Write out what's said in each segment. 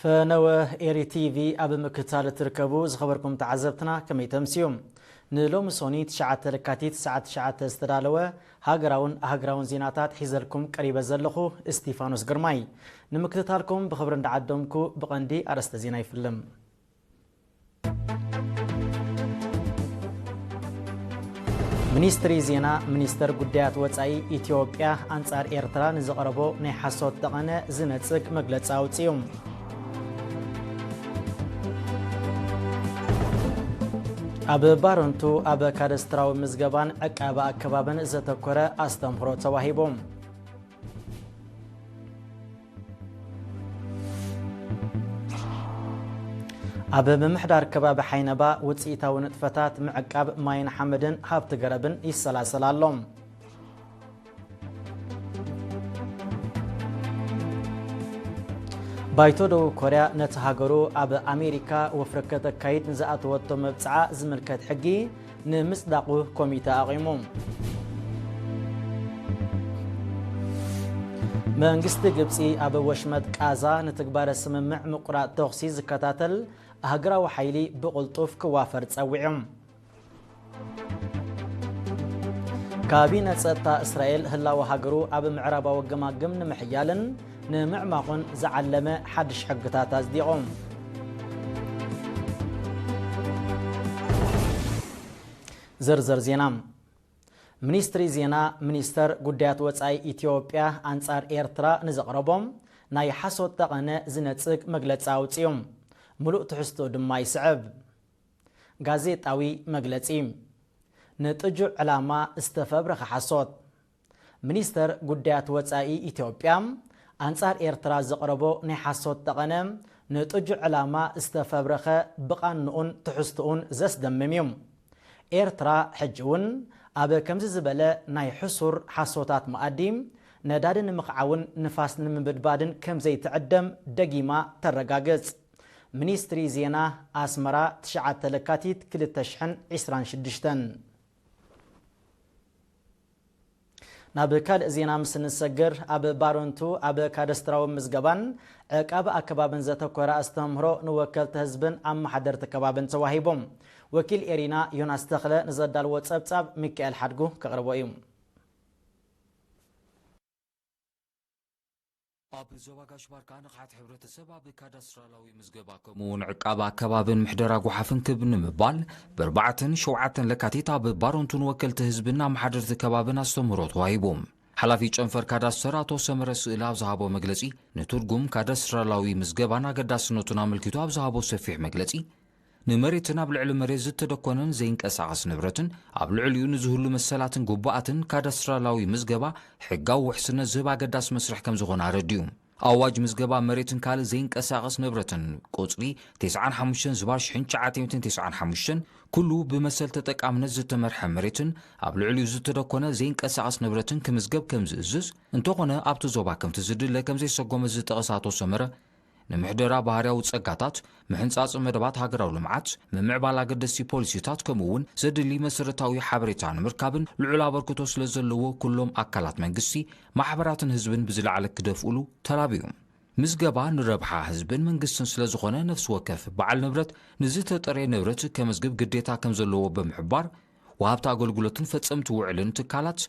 ፈነወ ኤሪ ቲቪ ኣብ ምክትታል እትርከቡ ዝኸበርኩም ተዓዘብትና ከመይ ተምስዩ? ንሎሚ ሶኒ ትሽዓተ ለካቲት ሰዓት ትሽዓተ ዝተዳለወ ሃገራውን ሃገራውን ዜናታት ሒዘልኩም ቀሪበ ዘለኹ እስቲፋኖስ ግርማይ። ንምክትታልኩም ብኽብሪ እንዳዓደምኩ ብቐንዲ ኣርእስተ ዜና ይፍልም። ሚኒስትሪ ዜና፣ ሚኒስተር ጉዳያት ወጻኢ ኢትዮጵያ ኣንጻር ኤርትራ ንዘቕረቦ ናይ ሓሶት ጠቐነ ዝነጽግ መግለጺ ኣውጺኡ። ኣብ ባረንቱ ኣብ ካደስትራዊ ምዝገባን ዕቃበ ኣከባብን ዘተኮረ ኣስተምህሮ ተዋሂቡ። ኣብ ምምሕዳር ከባቢ ሓይነባ ውጽኢታዊ ንጥፈታት ምዕቃብ ማይን ሓመድን ሃብቲ ገረብን ይሰላሰል ኣሎ። ባይቶ ደቡብ ኮርያ ነቲ ሃገሩ ኣብ ኣሜሪካ ወፍሪ ከተካይድ ንዝኣተወቶ መብጽዓ ዝምልከት ሕጊ ንምጽዳቑ ኮሚተ ኣቒሙ። መንግስቲ ግብጺ ኣብ ወሽመጥ ቃዛ ንትግባረ ስምምዕ ምቁራጽ ተኹሲ ዝከታተል ኣህግራዊ ሓይሊ ብቕልጡፍ ክዋፈር ጸዊዑ። ካቢነ ጸጥታ እስራኤል ህላወ ሃገሩ ኣብ ምዕራባዊ ገማግም ንምሕያልን ንምዕማቑን ዝዓለመ ሓድሽ ሕግታት ኣጽዲቑ። ዝርዝር ዜና። ሚኒስትሪ ዜና፣ ሚኒስተር ጉዳያት ወጻኢ ኢትዮጵያ ኣንጻር ኤርትራ ንዘቕረቦም ናይ ሓሶት ጠቐነ ዝነጽግ መግለጺ ኣውጺኡ። ምሉእ ትሕዝቶ ድማ ይስዕብ። ጋዜጣዊ መግለጺ። ንጥጁዕ ዕላማ ዝተፈብረኸ ሓሶት። ሚኒስተር ጉዳያት ወጻኢ ኢትዮጵያ ኣንጻር ኤርትራ ዘቕረቦ ናይ ሓሶት ጠቐነ ንጥጁዕ ዕላማ ዝተፈብረኸ ብቓንኡን ትሕዝትኡን ዘስደምም እዩ። ኤርትራ ሕጂ እውን ኣብ ከምዚ ዝበለ ናይ ሕሱር ሓሶታት መኣዲ ነዳዲ ንምኽዓውን ንፋስ ንምብድባድን ከም ዘይትዕደም ደጊማ ተረጋግጽ። ሚኒስትሪ ዜና ኣስመራ፣ ትሽዓተ ለካቲት ክልተ ሽሕን ዕስራን ሽዱሽተን። ናብ ካልእ ዜና ምስ እንሰግር፣ ኣብ ባረንቱ ኣብ ካዳስትራዊ ምዝገባን ዕቃበ ኣከባብን ዘተኮረ ኣስተምህሮ ንወከልቲ ህዝብን ኣመሓደርቲ ከባብን ተዋሂቡ። ወኪል ኤሪና ዮናስ ተኽለ ንዘዳልዎ ጸብጻብ ሚካኤል ሓድጉ ከቕርቦ እዩ። ኣብ ዞባ ጋሽ ባርካ ንቕሓት ሕብረተሰብ ኣብ ካዳስትራላዊ ምዝገባ ከምኡ እውን ዕቃበ ኣከባብን ምሕደራ ጓሓፍን ክብ ንምባል ብኣርባዕተን ሸውዓተን ለካቲት ኣብ ባረንቱን ወከልቲ ህዝብን ኣመሓደርቲ ከባብን ኣስተምህሮ ተዋሂቡ። ሓላፊ ጨንፈር ካዳስተር ኣቶ ሰመረ ስእለ ኣብ ዝሃቦ መግለጺ፣ ንትርጉም ካዳስትራላዊ ምዝገባን ኣገዳስነቱን ኣመልኪቱ ኣብ ዝሃቦ ሰፊሕ መግለጺ፣ ንመሬትን ኣብ ልዕሊ መሬት ዝተደኮነን ዘይንቀሳቐስ ንብረትን ኣብ ልዕሊኡ ንዝህሉ መሰላትን ግቡኣትን ካዳስትራላዊ ምዝገባ ሕጋዊ ውሕስነት ዝህብ ኣገዳሲ መስርሕ ከም ዝኾነ ኣረዲኡ። ኣዋጅ ምዝገባ መሬትን ካልእ ዘይንቀሳቐስ ንብረትን ቁጽሪ ተስዓን ሓሙሽተን ዝባር ሽሕን ትሽዓተ ሚእትን ተስዓን ሓሙሽተን ኩሉ ብመሰል ተጠቃምነት ዝተመርሐ መሬትን ኣብ ልዕሊኡ ዝተደኮነ ዘይንቀሳቐስ ንብረትን ክምዝገብ ከም ዝእዝዝ፣ እንተኾነ ኣብቲ ዞባ ከምቲ ዝድለ ከም ዘይሰጎመ ዝጠቐሰ ኣቶ ሰመረ፣ ንምሕደራ ባህርያዊ ጸጋታት፣ ምሕንጻጽ መደባት ሃገራዊ ልምዓት፣ ምምዕባል ኣገደስቲ ፖሊሲታት፣ ከምኡ እውን ዘድሊ መሰረታዊ ሓበሬታ ንምርካብን ልዑል ኣበርክቶ ስለ ዘለዎ፣ ኩሎም ኣካላት መንግስቲ፣ ማሕበራትን ህዝብን ብዝለዓለ ክደፍኡሉ ተላብዩ። ምዝገባ ንረብሓ ህዝብን መንግስትን ስለ ዝኾነ፣ ነፍሲ ወከፍ በዓል ንብረት ንዝተጠርየ ንብረት ከመዝግብ ግዴታ ከም ዘለዎ ብምሕባር፣ ወሃብቲ ኣገልግሎትን ፈጸምቲ ውዕልን ትካላት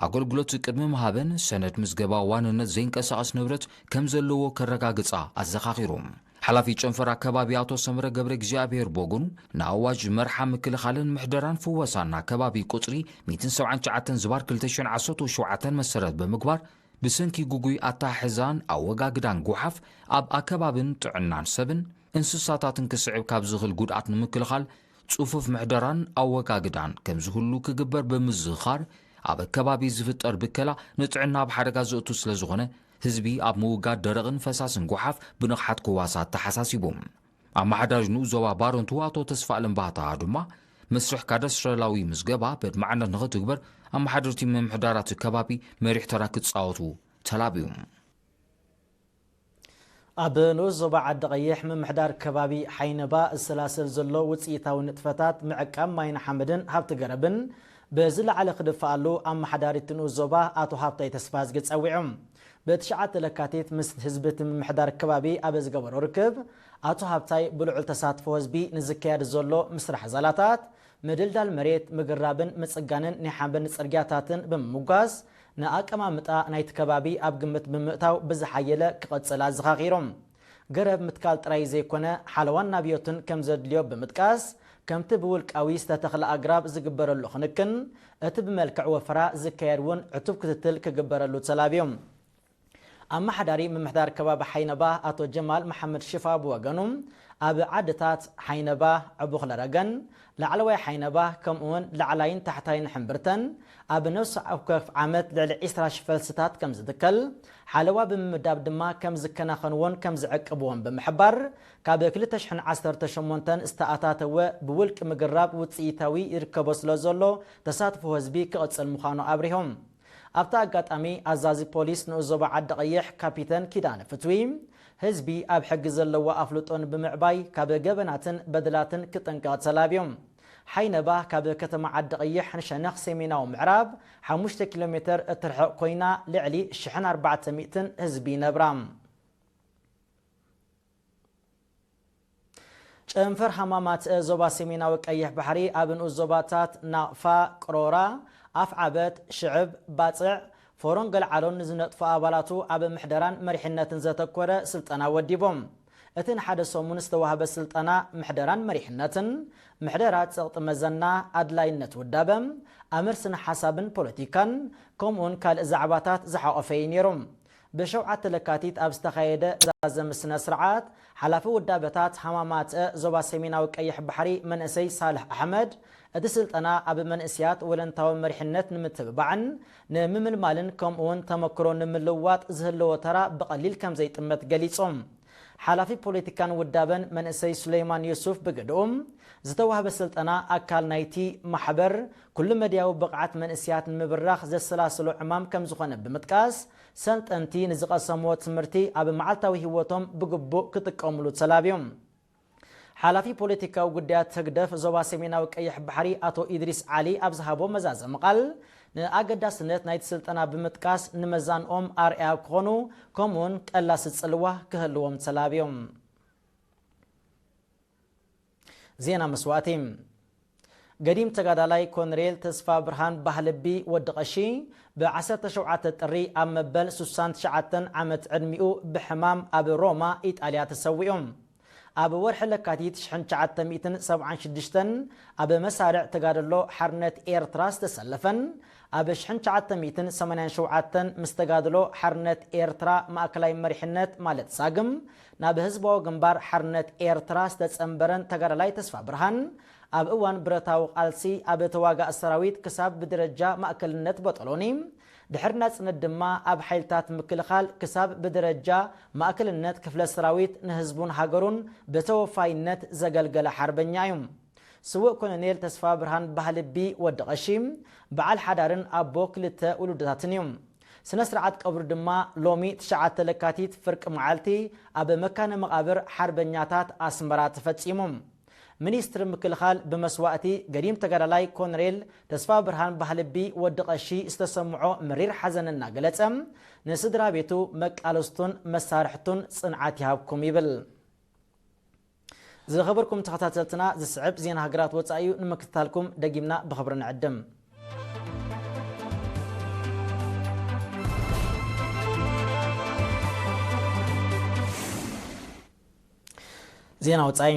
ኣገልግሎት ቅድሚ ምሃበን ሰነድ ምዝገባ ዋንነት ዘይንቀሳቐስ ንብረት ከም ዘለዎ ከረጋግጻ ኣዘኻኺሩ። ሓላፊ ጨንፈር ኣከባቢ ኣቶ ሰመረ ገብረ እግዚኣብሔር ቦጉኑ፣ ንኣዋጅ መርሓ ምክልኻልን ምሕደራን ፍወሳን ኣከባቢ ቁጽሪ ሚእትን ሰብዓን ትሽዓተን ዝባር ክልተ ሽሕን ዓሰርተ ሸውዓተን መሰረት ብምግባር፣ ብሰንኪ ግጉይ ኣተሓሕዛን ኣወጋግዳን ጓሓፍ ኣብ ኣከባብን ጥዕናን ሰብን እንስሳታትን ክስዕብ ካብ ዝኽእል ጉድኣት ንምክልኻል፣ ጽፉፍ ምሕደራን ኣወጋግዳን ከም ዝህሉ ክግበር ብምዝኻር፣ ኣብ ኣከባቢ ዝፍጠር ብከላ ንጥዕና ኣብ ሓደጋ ዘእቱ ስለ ዝኾነ፣ ህዝቢ ኣብ ምውጋድ ደረቕን ፈሳስን ጓሓፍ ብንቕሓት ክዋሳ ኣተሓሳሲቡ። ኣመሓዳሪ ንኡስ ዞባ ባረንቱ ኣቶ ተስፋኣለም ባህታ ድማ፣ መስርሕ ካዳስትራላዊ ምዝገባ በድማዕነት ንኽትግበር፣ ኣመሓደርቲ ምምሕዳራት ከባቢ መሪሕ ተራ ክጻወቱ ተላብዩ። ኣብ ንኡስ ዞባ ዓዲ ቀይሕ ምምሕዳር ከባቢ ሓይነባ ዝሰላሰል ዘሎ ውጽኢታዊ ንጥፈታት ምዕቃብ ማይን ሓመድን ሃብቲ ገረብን ብዝለዓለ ክድፍኣሉ ኣመሓዳሪ እቲ ንኡስ ዞባ ኣቶ ሃብታይ ተስፋዝጊ ጸዊዑ። ብትሽዓተ ለካቲት ምስ ህዝቢ እቲ ምምሕዳር ከባቢ ኣብ ዝገበሮ ርክብ፣ ኣቶ ሃብታይ ብልዑል ተሳትፎ ህዝቢ ንዝካየድ ዘሎ ምስራሕ ዛላታት፣ ምድልዳል መሬት፣ ምግራብን ምጽጋንን ናይ ሓመድን ጽርግያታትን ብምምጓስ፣ ንኣቀማምጣ ናይቲ ከባቢ ኣብ ግምት ብምእታው ብዝሓየለ ክቐጽል ኣዘኻኺሮም። ገረብ ምትካል ጥራይ ዘይኮነ፣ ሓለዋን ናብዮትን ከም ዘድልዮ ብምጥቃስ፣ ከምቲ ብውልቃዊ ዝተተኽለ ኣግራብ ዝግበረሉ ክንክን፣ እቲ ብመልክዕ ወፈራ ዝካየድ እውን ዕቱብ ክትትል ክግበረሉ ተላብዮም። ኣመሓዳሪ ምምሕዳር ከባቢ ሓይነባ ኣቶ ጀማል መሓመድ ሽፋ ብወገኑ፣ ኣብ ዓድታት ሓይነባ፣ ዕቡኽለ ረገን፣ ላዕለዋይ ሓይነባ፣ ከምኡውን ላዕላይን ታሕታይን ሕምብርተን ኣብ ነፍሲ ወከፍ ዓመት ልዕሊ ዕስራ ሽሕ ፈልስታት ከም ዝትከል፣ ሓለዋ ብምምዳብ ድማ ከም ዝከናኸንዎን ከም ዝዕቅብዎን ብምሕባር፣ ካብ ክልተ ሽሕን ዓሰርተ ሸሞንተን ዝተኣታተወ ብውልቂ ምግራብ ውፅኢታዊ ይርከቦ ስለ ዘሎ ተሳትፎ ህዝቢ ክቕፅል ምዃኑ ኣብሪሆም። ኣብቲ ኣጋጣሚ ኣዛዚ ፖሊስ ንኡስ ዞባ ዓዲ ቀይሕ ካፒተን ኪዳነ ፍትዊ፣ ህዝቢ ኣብ ሕጊ ዘለዎ ኣፍልጦ ንምዕባይ ካብ ገበናትን በደላትን ክጥንቀቕ ተላብዮም። ሓይነባ ካብ ከተማ ዓዲ ቀይሕ ንሸነኽ ሰሜናዊ ምዕራብ ሓሙሽተ ኪሎ ሜትር እትርሕቕ ኮይና፣ ልዕሊ ሽሕን ኣርባዕተ ሚእትን ህዝቢ ይነብራ። ጨንፈር ሃማማት ዞባ ሰሜናዊ ቀይሕ ባሕሪ ኣብ ንኡስ ዞባታት ናቕፋ፣ ቅሮራ፣ ኣፍዓበት፣ ሽዕብ፣ ባጽዕ፣ ፎሮን ገልዓሎን ንዝነጥፉ ኣባላቱ ኣብ ምሕደራን መሪሕነትን ዘተኮረ ስልጠና ወዲቦም። እቲ ንሓደ ሰሙን ዝተዋህበ ስልጠና ምሕደራን መሪሕነትን፣ ምሕደራ ጸቕጢ መዘና፣ ኣድላይነት ውዳበ፣ ኣምር ስነ ሓሳብን ፖለቲካን፣ ከምኡውን ካልእ ዛዕባታት ዝሓቖፈ እዩ ነይሩ። ብሸውዓተ ለካቲት ኣብ ዝተኻየደ ዛዘሚ ስነ ስርዓት፣ ሓላፊ ውዳበታት ሃማማተ ዞባ ሰሜናዊ ቀይሕ ባሕሪ መንእሰይ ሳልሕ ኣሕመድ፣ እቲ ስልጠና ኣብ መንእስያት ወለንታዊ መሪሕነት ንምትብባዕን ንምምልማልን ከምኡውን ተመክሮ ንምልውዋጥ ዝህለዎ ተራ ብቐሊል ከም ዘይጥመት ገሊጾም። ሓላፊ ፖለቲካን ውዳበን መንእሰይ ሱሌይማን ዩሱፍ ብግድኡ፣ ዝተዋህበ ስልጠና ኣካል ናይቲ ማሕበር ኩሉ መድያዊ ብቕዓት መንእስያት ንምብራኽ ዘሰላስሎ ዕማም ከም ዝኾነ ብምጥቃስ፣ ሰልጠንቲ ንዝቐሰምዎ ትምህርቲ ኣብ መዓልታዊ ህይወቶም ብግቡእ ክጥቀሙሉ ተላብዮም። ሓላፊ ፖለቲካዊ ጉዳያት ህግደፍ ዞባ ሰሜናዊ ቀይሕ ባሕሪ ኣቶ ኢድሪስ ዓሊ ኣብ ዝሃቦ መዛዘሚ ቃል፣ ንኣገዳስነት ናይቲ ስልጠና ብምጥቃስ ንመዛንኦም ኣርኣያ ክኾኑ፣ ከምኡውን ቀላሲ ጽልዋ ክህልዎም ተላብዮም። ዜና መስዋእቲ። ገዲም ተጋዳላይ ኮነሬል ተስፋ ብርሃን ባህልቢ ወዲ ቀሺ ብ ዓሰርተ ሸውዓተ ጥሪ ኣብ መበል ሱሳን ትሽዓተን ዓመት ዕድሚኡ ብሕማም ኣብ ሮማ ኢጣልያ ተሰዊኡ። ኣብ ወርሒ ለካቲት ሽሕን ትሽዓተ ሚእትን ሰብዓን ሽዱሽተን ኣብ መሳርዕ ተጋድሎ ሓርነት ኤርትራ ዝተሰለፈን ኣብ ሽሕን ትሽዓተ ሚእትን ሰማንያን ሸውዓተን ምስ ተጋድሎ ሓርነት ኤርትራ ማእከላይ መሪሕነት ማለት ሳግም ናብ ህዝባዊ ግንባር ሓርነት ኤርትራ ዝተጸንበረን ተጋዳላይ ተስፋ ብርሃን፣ ኣብ እዋን ብረታዊ ቃልሲ ኣብ ተዋጋእ ሰራዊት ክሳብ ብደረጃ ማእከልነት በጠሎኒ፣ ድሕሪ ናጽነት ድማ ኣብ ሓይልታት ምክልኻል ክሳብ ብደረጃ ማእከልነት ክፍለ ሰራዊት ንህዝቡን ሃገሩን ብተወፋይነት ዘገልገለ ሓርበኛ እዩ። ስዉእ ኮሎኔል ተስፋ ብርሃን ባህልቢ ወዲ ቀሺ በዓል ሓዳርን ኣቦ ክልተ ውሉዳትን እዩ። ስነ ስርዓት ቀብሩ ድማ ሎሚ ትሽዓተ ለካቲት ፍርቂ መዓልቲ ኣብ መካነ መቓብር ሓርበኛታት ኣስመራ ተፈጺሙ። ሚኒስትሪ ምክልኻል ብመስዋእቲ ገዲም ተጋዳላይ ኮነሬል ተስፋ ብርሃን ባህልቢ ወዲ ቀሺ ዝተሰምዖ መሪር ሓዘን እናገለጸ፣ ንስድራ ቤቱ፣ መቃለስቱን መሳርሕቱን ጽንዓት ይሃብኩም ይብል። ዝኸበርኩም ተኸታተልትና፣ ዝስዕብ ዜና ሃገራት ወጻኢ እዩ። ንምክትታልኩም ደጊምና ብኽብሪ ንዕድም። ዜና ወጻኢ።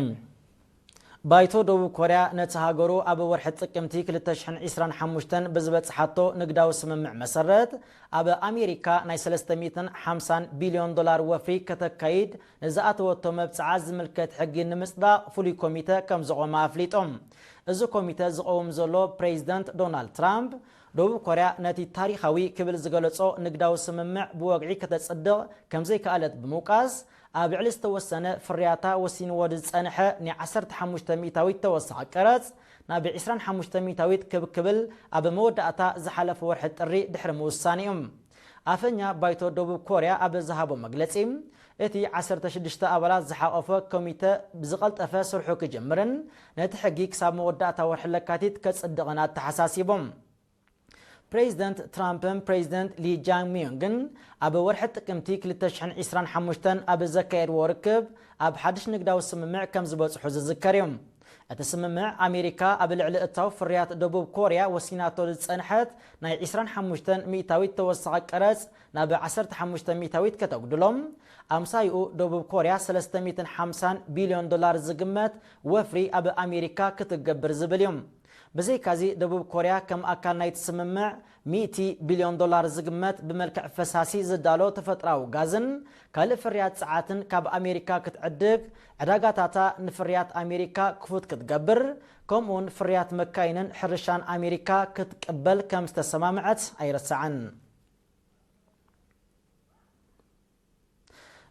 ባይቶ ደቡብ ኮርያ ነቲ ሃገሩ ኣብ ወርሒ ጥቅምቲ ክልተ ሽሕን ዕስራን ሓሙሽተን ብዝበጽሓቶ ንግዳዊ ስምምዕ መሰረት፣ ኣብ ኣሜሪካ ናይ ሰለስተ ሚእትን ሓምሳን ቢልዮን ዶላር ወፍሪ ከተካይድ ንዝኣተወቶ መብጽዓ ዝምልከት ሕጊ ንምጽዳቕ ፍሉይ ኮሚተ ከም ዘቖመ ኣፍሊጦም። እዚ ኮሚተ ዝቐውም ዘሎ ፕሬዚደንት ዶናልድ ትራምፕ፣ ደቡብ ኮርያ ነቲ ታሪኻዊ ክብል ዝገለጾ ንግዳዊ ስምምዕ ብወግዒ ከተጽድቕ ከም ዘይከኣለት ብምውቃስ፣ ኣብ ልዕሊ ዝተወሰነ ፍርያታ ወሲንዎ ዝጸንሐ ናይ ዓሰርተ ሓሙሽተ ሚእታዊት ተወሳኺ ቀረጽ ናብ ዕስራን ሓሙሽተ ሚእታዊት ክብ ክብል ኣብ መወዳእታ ዝሓለፈ ወርሒ ጥሪ ድሕሪ ምውሳን እዩ። ኣፈኛ ባይቶ ደቡብ ኮርያ ኣብ ዝሃቦ መግለጺ፣ እቲ ዓሰርተ ሽዱሽተ ኣባላት ዝሓቖፈ ኮሚተ ብዝቐልጠፈ ስርሑ ክጅምርን ነቲ ሕጊ ክሳብ መወዳእታ ወርሒ ለካቲት ከጽድቕን ኣተሓሳሲቦም። ፕሬዚደንት ትራምፕን ፕሬዚደንት ሊ ጃንግሚዮንግን ኣብ ወርሒ ጥቅምቲ ክልተ ሽሕን ዕስራን ሓሙሽተን ኣብ ዘካየድዎ ርክብ ኣብ ሓድሽ ንግዳዊ ስምምዕ ከም ዝበጽሑ ዝዝከር እዩ። እቲ ስምምዕ ኣሜሪካ ኣብ ልዕሊ እታው ፍርያት ደቡብ ኮርያ ወሲናቶ ዝጸንሐት ናይ ዕስራን ሓሙሽተን ሚእታዊት ተወሳኺ ቀረጽ ናብ ዓሰርተ ሓሙሽተ ሚእታዊት ከተጉድሎም፣ ኣምሳይኡ ደቡብ ኮርያ ሰለስተ ሚእትን ሓምሳን ቢልዮን ዶላር ዝግመት ወፍሪ ኣብ ኣሜሪካ ክትገብር ዝብል እዩ። ብዘይካዚ ደቡብ ኮርያ ከም ኣካል ናይቲ ስምምዕ ሚእቲ ቢልዮን ዶላር ዝግመት ብመልክዕ ፈሳሲ ዝዳሎ ተፈጥራዊ ጋዝን ካልእ ፍርያት ጸዓትን ካብ ኣሜሪካ ክትዕድግ፣ ዕዳጋታታ ንፍርያት ኣሜሪካ ክፉት ክትገብር፣ ከምኡውን ፍርያት መካይንን ሕርሻን ኣሜሪካ ክትቅበል ከም ዝተሰማምዐት ኣይረሳዕን።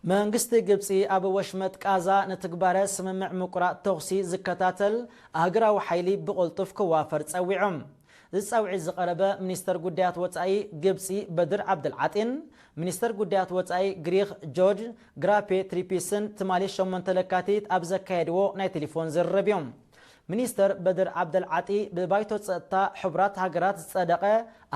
መንግስቲ ግብጺ ኣብ ወሽመጥ ቃዛ ንትግባረ ስምምዕ ምቁራጽ ተኹሲ ዝከታተል ኣህግራዊ ሓይሊ ብቕልጡፍ ክዋፈር ጸዊዑ። እዚ ጻውዒት ዝቐረበ ሚኒስተር ጉዳያት ወጻኢ ግብጺ በድር ዓብደልዓጢን ሚኒስተር ጉዳያት ወጻኢ ግሪኽ ጆርጅ ግራፔ ትሪፒስን ትማሊ ሸሞንተ ለካቲት ኣብ ዘካየድዎ ናይ ቴሌፎን ዝርርብ እዩ። ሚኒስተር በድር ዓብደልዓጢ ብባይቶ ጸጥታ ሕቡራት ሃገራት ዝጸደቐ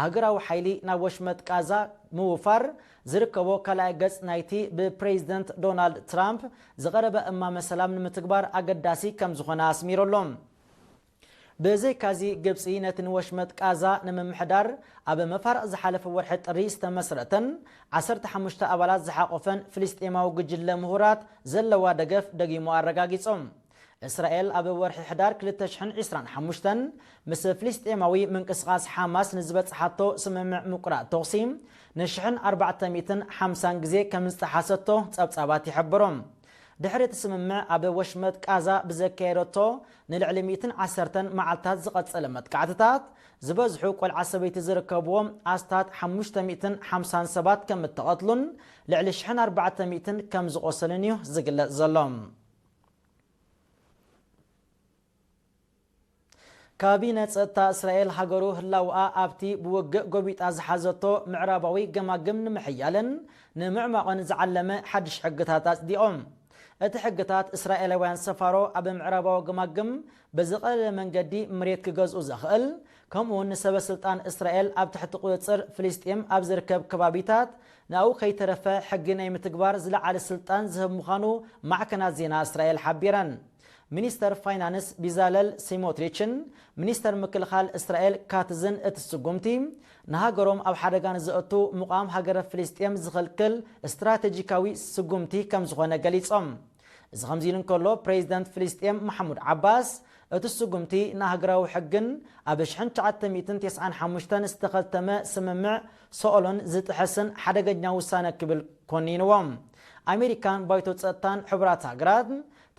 ኣህግራዊ ሓይሊ ናብ ወሽመጥ ቃዛ ምውፋር ዝርከቦ ካልኣይ ገጽ ናይቲ ብፕሬዚደንት ዶናልድ ትራምፕ ዝቐረበ እማመ ሰላም ንምትግባር ኣገዳሲ ከም ዝኾነ ኣስሚሩ ኣሎ። ብዘይካዚ ግብጺ ነቲ ንወሽመጥ ቃዛ ንምምሕዳር ኣብ መፋርቕ ዝሓለፈ ወርሒ ጥሪ ዝተመስረተን ዓሰርተ ሓሙሽተ ኣባላት ዝሓቆፈን ፍልስጤማዊ ጉጅለ ምሁራት ዘለዋ ደገፍ ደጊሙ ኣረጋጊጾም። እስራኤል ኣብ ወርሒ ሕዳር ክልተ ሽሕን ዕስራን ሓሙሽተን ምስ ፍልስጤማዊ ምንቅስቓስ ሓማስ ንዝበጽሓቶ ስምምዕ ምቁራጽ ተኹሲ ንሽሕን ኣርባዕተ ሚእትን ሓምሳን ግዜ ከም ዝጠሓሰቶ ጸብጻባት ይሕብሩ። ድሕሪ እቲ ስምምዕ ኣብ ወሽመጥ ቃዛ ብዘካየደቶ ንልዕሊ ሚእትን ዓሰርተን መዓልታት ዝቐጸለ መጥቃዕትታት ዝበዝሑ ቆልዓ ሰበይቲ ዝርከብዎም ኣስታት ሓሙሽተ ሚእትን ሓምሳን ሰባት ከም እተቐትሉን ልዕሊ ሽሕን ኣርባዕተ ሚእትን ከም ዝቖሰሉን እዩ ዝግለጽ ዘሎ። ካቢነ ጸጥታ እስራኤል ሃገሩ ህላውኣ ኣብቲ ብውግእ ጎቢጣ ዝሓዘቶ ምዕራባዊ ገማግም ንምሕያልን ንምዕማቕን ዝዓለመ ሓድሽ ሕግታት ኣጽዲቖም። እቲ ሕግታት እስራኤላውያን ሰፋሮ ኣብ ምዕራባዊ ገማግም ብዝቐለለ መንገዲ መሬት ክገዝኡ ዘኽእል፣ ከምኡውን ንሰበ ስልጣን እስራኤል ኣብ ትሕቲ ቁጽጽር ፍልስጤም ኣብ ዝርከብ ከባቢታት ንኣኡ ከይተረፈ ሕጊ ናይ ምትግባር ዝለዓለ ስልጣን ዝህብ ምዃኑ ማዕከናት ዜና እስራኤል ሓቢረን። ሚኒስተር ፋይናንስ ቢዛለል ሲሞትሪችን ሚኒስተር ምክልኻል እስራኤል ካትዝን እቲ ስጉምቲ ንሃገሮም ኣብ ሓደጋ ንዘእቱ ምቋም ሃገረ ፍልስጤም ዝኽልክል ስትራቴጂካዊ ስጉምቲ ከም ዝኾነ ገሊጾም። እዚ ከምዚ ኢሉ እንከሎ፣ ፕሬዚደንት ፍልስጤም ማሕሙድ ዓባስ እቲ ስጉምቲ ንሃገራዊ ሕግን ኣብ ሽሕን ትሽዓተ ሚእትን ተስዓን ሓሙሽተን ዝተኸተመ ስምምዕ ሰኦሎን ዝጥሕስን ሓደገኛ ውሳነ ክብል ኮኒንዎም። ኣሜሪካን ባይቶ ጸጥታን ሕቡራት ሃገራት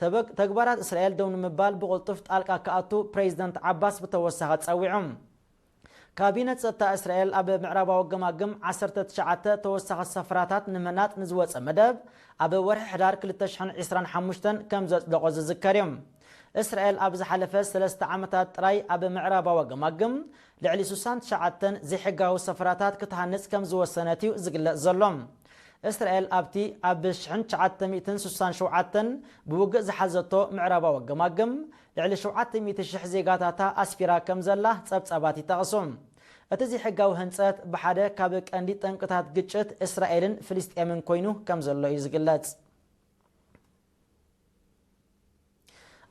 ተበግ-፣ ተግባራት እስራኤል ደው ንምባል ብቕልጡፍ ጣልቃ ክኣቱ ፕሬዚደንት ዓባስ ብተወሳኺ ጸዊዑ። ካቢነ ጸጥታ እስራኤል ኣብ ምዕራባዊ ገማግም ዓሰርተ ትሽዓተ ተወሳኺ ሰፈራታት ንምህናጽ ንዝወጸ መደብ ኣብ ወርሒ ሕዳር ክልተ ሽሕን ዕስራን ሓሙሽተን ከም ዘጽደቖ ዝዝከር እዩ። እስራኤል ኣብ ዝሓለፈ ሰለስተ ዓመታት ጥራይ ኣብ ምዕራባዊ ገማግም ልዕሊ ስሳን ትሽዓተን ዘይሕጋዊ ሰፈራታት ክትሃንጽ ከም ዝወሰነት እዩ ዝግለጽ ዘሎ። እስራኤል ኣብቲ ኣብ ሽሕን ትሽዓተ ሚእትን ስሳን ሸውዓተን ብውግእ ዝሓዘቶ ምዕራባዊ ገማግም ልዕሊ ሸውዓተ ሚእቲ ሽሕ ዜጋታታ ኣስፊራ ከም ዘላ ጸብጻባት ይጠቕሱ። እቲ ዘይሕጋዊ ህንጸት ብሓደ ካብ ቀንዲ ጠንቅታት ግጭት እስራኤልን ፍልስጤምን ኮይኑ ከም ዘሎ እዩ ዝግለጽ።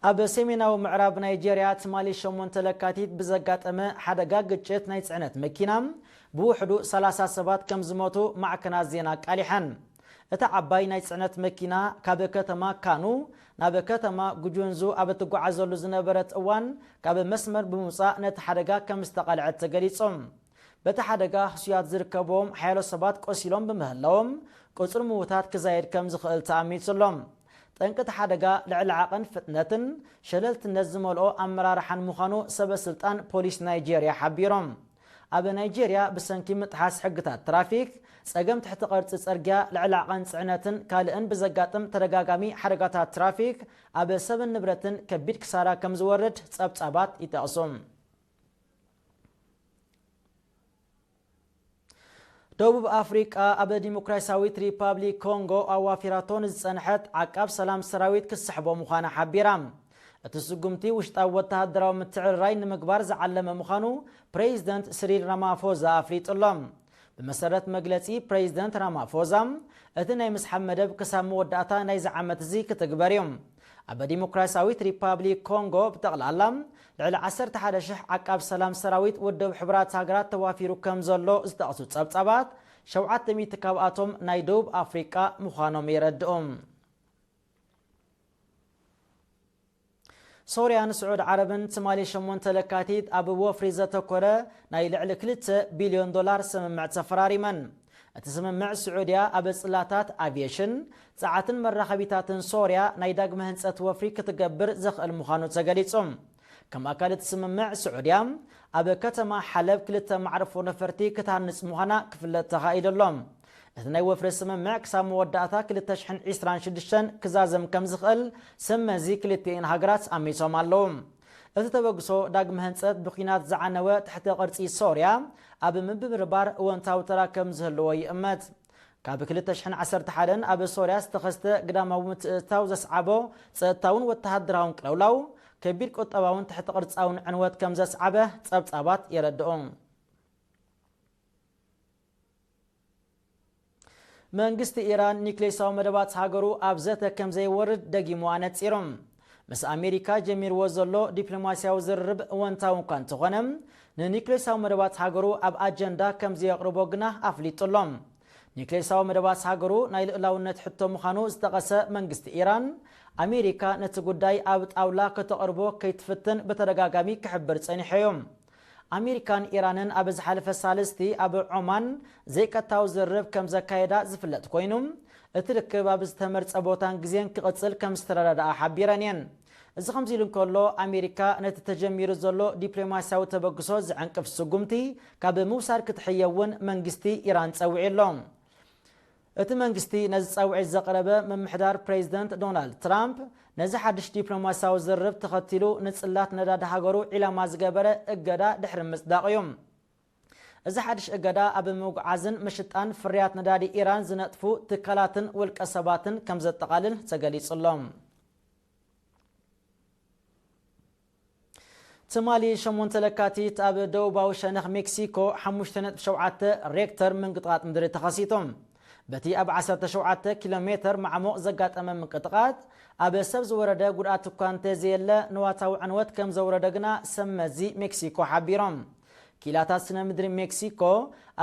ኣብ ሰሜናዊ ምዕራብ ናይጄርያ ትማሊ ሸሞንተ ለካቲት ብዘጋጠመ ሓደጋ ግጭት ናይ ጽዕነት መኪና ብውሕዱ ሰላሳ ሰባት ከም ዝሞቱ ማዕከናት ዜና ኣቃሊሐን። እታ ዓባይ ናይ ጽዕነት መኪና ካብ ከተማ ካኑ ናብ ከተማ ጉጁንዙ ኣብ እትጓዓዘሉ ዝነበረት እዋን ካብ መስመር ብምውጻእ ነቲ ሓደጋ ከም ዝተቓልዐት ተገሊጹ። በቲ ሓደጋ ህሱያት ዝርከብዎም ሓያሎ ሰባት ቆሲሎም ብምህላዎም፣ ቁጽሪ ምዉታት ክዛየድ ከም ዝኽእል ተኣሚቱ ኣሎ። ጠንቂ እቲ ሓደጋ ልዕሊ ዓቐን ፍጥነትን ሸለልትነት ዝመልኦ ኣመራርሓን ምዃኑ ሰበ ስልጣን ፖሊስ ናይጄርያ ሓቢሮም። ኣብ ናይጄርያ ብሰንኪ ምጥሓስ ሕግታት ትራፊክ፣ ጸገም ትሕቲ ቅርጺ ጽርግያ፣ ልዕሊ ዓቐን ጽዕነትን ካልእን ብዘጋጥም ተደጋጋሚ ሓደጋታት ትራፊክ ኣብ ሰብን ንብረትን ከቢድ ክሳራ ከም ዝወርድ ጸብጻባት ይጠቕሱ። ደቡብ ኣፍሪቃ ኣብ ዲሞክራሲያዊት ሪፓብሊክ ኮንጎ ኣዋፊራቶ ንዝጸንሐት ዓቃብ ሰላም ሰራዊት ክትስሕቦ ምዃና ሓቢራ። እቲ ስጉምቲ ውሽጣዊ ወተሃደራዊ ምትዕርራይ ንምግባር ዝዓለመ ምዃኑ ፕሬዚደንት ስሪል ራማፎዛ ኣፍሊጡ ኣሎ። ብመሰረት መግለጺ ፕሬዚደንት ራማፎዛ፣ እቲ ናይ ምስሓብ መደብ ክሳብ መወዳእታ ናይዚ ዓመት እዚ ክትግበር እዩ። ኣብ ዲሞክራሲያዊት ሪፓብሊክ ኮንጎ ብጠቕላላ ልዕሊ ዓሰርተ ሓደ ሽሕ ዓቃብ ሰላም ሰራዊት ውድብ ሕቡራት ሃገራት ተዋፊሩ ከም ዘሎ ዝጠቕሱ ጸብጻባት፣ ሸውዓተ ሚእቲ ካብኣቶም ናይ ደቡብ ኣፍሪቃ ምዃኖም የረድኡ። ሶርያን ስዑድ ዓረብን ትማሊ ሸሞንተ ለካቲት ኣብ ወፍሪ ዘተኮረ ናይ ልዕሊ ክልተ ቢልዮን ዶላር ስምምዕ ተፈራሪመን። እቲ ስምምዕ ስዑድያ ኣብ ጽላታት፣ ኣቪየሽን፣ ጸዓትን መራኸቢታትን ሶርያ ናይ ዳግመ ህንጸት ወፍሪ ክትገብር ዘኽእል ምዃኑ ተገሊጹ። ከም ኣካል እቲ ስምምዕ ስዑድያ ኣብ ከተማ ሓለብ ክልተ ማዕርፎ ነፈርቲ ክትሃንጽ ምዃና ክፍለጥ ተኻኢሉ ኣሎ። እቲ ናይ ወፍሪ ስምምዕ ክሳብ መወዳእታ ክልተ ሽሕን ዕስራን ሽዱሽተን ክዛዘም ከም ዝኽእል ሰብ መዚ ክልቲኤን ሃገራት ኣሚሶም ኣለዉ። እቲ ተበግሶ ዳግመ ህንጸት ብኲናት ዝዓነወ ትሕተ ቅርጺ ሶርያ ኣብ ምብርባር እወንታዊ ተራ ከም ዝህልዎ ይእመት። ካብ ክልተ ሽሕን ዓሰርተ ሓደን ኣብ ሶርያ ዝተኸስተ ግዳማዊ ምትእትታው ዘስዓቦ ጸጥታውን ወተሃደራውን ቅልውላው፣ ከቢድ ቁጠባውን ትሕተ ቅርጻውን ዕንወት ከም ዘስዓበ ጸብጻባት የረድኡ። መንግስቲ ኢራን ኒክሌሳዊ መደባት ሃገሩ ኣብ ዘተ ከም ዘይወርድ ደጊሙ ኣነጺሩ። ምስ ኣሜሪካ ጀሚርዎ ዘሎ ዲፕሎማስያዊ ዝርርብ እወንታዊ እኳ እንተኾነ፣ ንኒክሌሳዊ መደባት ሃገሩ ኣብ ኣጀንዳ ከም ዘየቕርቦ ግና ኣፍሊጡ ኣሎ። ኒክሌሳዊ መደባት ሃገሩ ናይ ልኡላውነት ሕቶ ምዃኑ ዝጠቐሰ መንግስቲ ኢራን፣ ኣሜሪካ ነቲ ጉዳይ ኣብ ጣውላ ከተቕርቦ ከይትፍትን ብተደጋጋሚ ክሕብር ጸኒሑ እዩ። ኣሜሪካን ኢራንን ኣብ ዝሓለፈ ሳልስቲ ኣብ ዖማን ዘይቀጥታዊ ዝርርብ ከም ዘካየዳ ዝፍለጥ ኮይኑ፣ እቲ ርክብ ኣብ ዝተመርጸ ቦታን ግዜን ክቕጽል ከም ዝተረዳድኣ ሓቢረን እየን። እዚ ከምዚ ኢሉ እንከሎ፣ ኣሜሪካ ነቲ ተጀሚሩ ዘሎ ዲፕሎማስያዊ ተበግሶ ዝዕንቅፍ ስጉምቲ ካብ ምውሳድ ክትሕየ እውን መንግስቲ ኢራን ጸዊዑ ኣሎ። እቲ መንግስቲ ነዚ ጻውዒት ዘቕረበ ምምሕዳር ፕሬዚደንት ዶናልድ ትራምፕ፣ ነዚ ሓድሽ ዲፕሎማስያዊ ዝርርብ ተኸቲሉ ንጽላት ነዳዲ ሃገሩ ዒላማ ዝገበረ እገዳ ድሕሪ ምጽዳቕ እዩ። እዚ ሓድሽ እገዳ ኣብ ምጉዓዝን ምሽጣን ፍርያት ነዳዲ ኢራን ዝነጥፉ ትካላትን ውልቀ ሰባትን ከም ዘጠቓልል ተገሊጹ ኣሎ። ትማሊ ሸሞንተ ለካቲት ኣብ ደቡባዊ ሸነኽ ሜክሲኮ ሓሙሽተ ነጥቢ ሸውዓተ ሬክተር ምንቅጥቓጥ ምድሪ ተኸሲቱ። በቲ ኣብ ዓሰርተ ሸውዓተ ኪሎ ሜተር ማዕሙቕ ዘጋጠመ ምንቅጥቓጥ ኣብ ሰብ ዝወረደ ጉድኣት እኳ እንተዘየለ፣ ንዋታዊ ዕንወት ከም ዘውረደ ግና ሰብ መዚ ሜክሲኮ ሓቢሮም። ክኢላታት ስነ ምድሪ ሜክሲኮ፣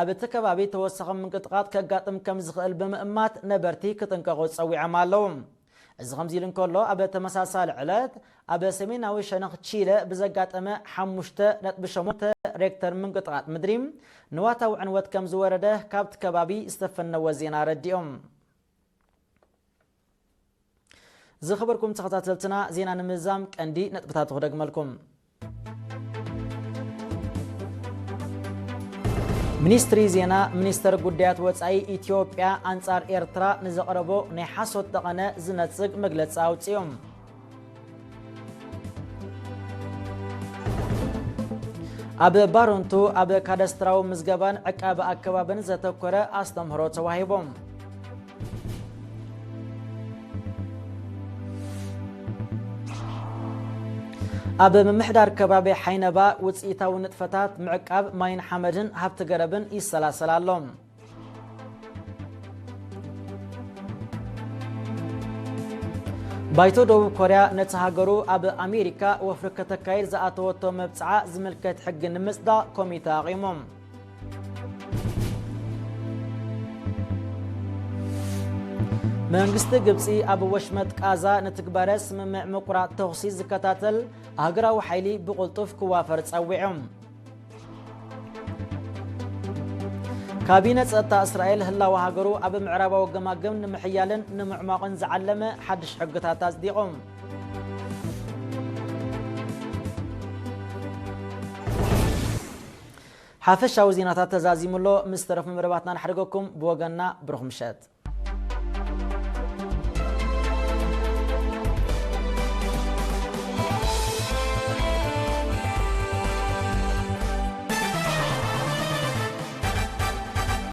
ኣብ እቲ ከባቢ ተወሳኺ ምንቅጥቓጥ ከጋጥም ከም ዝኽእል ብምእማት ነበርቲ ክጥንቀቑ ጸዊዖም ኣለዉ። እዚ ከምዚ ኢሉ እንከሎ፣ ኣብ ተመሳሳሊ ዕለት ኣብ ሰሜናዊ ሸነኽ ቺለ ብዘጋጠመ ሓሙሽተ ነጥቢ ሸሞንተ ሬክተር ምንቅጥቓጥ ምድሪ ንዋታዊ ዕንወት ከም ዝወረደ ካብቲ ከባቢ ዝተፈነወ ዜና ኣረዲኦም። ዝኸበርኩም ተኸታተልትና፣ ዜና ንምዛም ቀንዲ ነጥብታቱ ክደግመልኩም። ሚኒስትሪ ዜና፣ ሚኒስተር ጉዳያት ወጻኢ ኢትዮጵያ ኣንጻር ኤርትራ ንዘቕረቦ ናይ ሓሶት ጠቐነ ዝነጽግ መግለጺ ኣውጺኦም። ኣብ ባረንቱ ኣብ ካዳስትራዊ ምዝገባን ዕቃበ ኣከባብን ዘተኮረ ኣስተምህሮ ተዋሂቦም። ኣብ ምምሕዳር ከባቢ ሓይነባ ውፅኢታዊ ንጥፈታት ምዕቃብ ማይን ሓመድን ሃብቲ ገረብን ይሰላሰል ኣሎ። ባይቶ ደቡብ ኮርያ ነቲ ሃገሩ ኣብ ኣሜሪካ ወፍሪ ከተካይድ ዝኣተወቶ መብፅዓ ዝምልከት ሕጊ ንምፅዳቕ ኮሚተ ኣቒሙ። መንግስቲ ግብፂ ኣብ ወሽመጥ ቃዛ ንትግባረ ስምምዕ ምቁራፅ ተኹሲ ዝከታተል ሃገራዊ ሓይሊ ብቕልጡፍ ክዋፈር ፀዊዑ። ካቢነ ጸጥታ እስራኤል ህላወ ሃገሩ ኣብ ምዕራባዊ ገማግም ንምሕያልን ንምዕሟቕን ዝዓለመ ሓድሽ ሕግታት ኣጽዲቑ። ሓፈሻዊ ዜናታት ተዛዚሙ ኣሎ። ምስ ተረፉ መደባትና ንሓድገኩም። ብወገንና ብሩኽ ምሸት።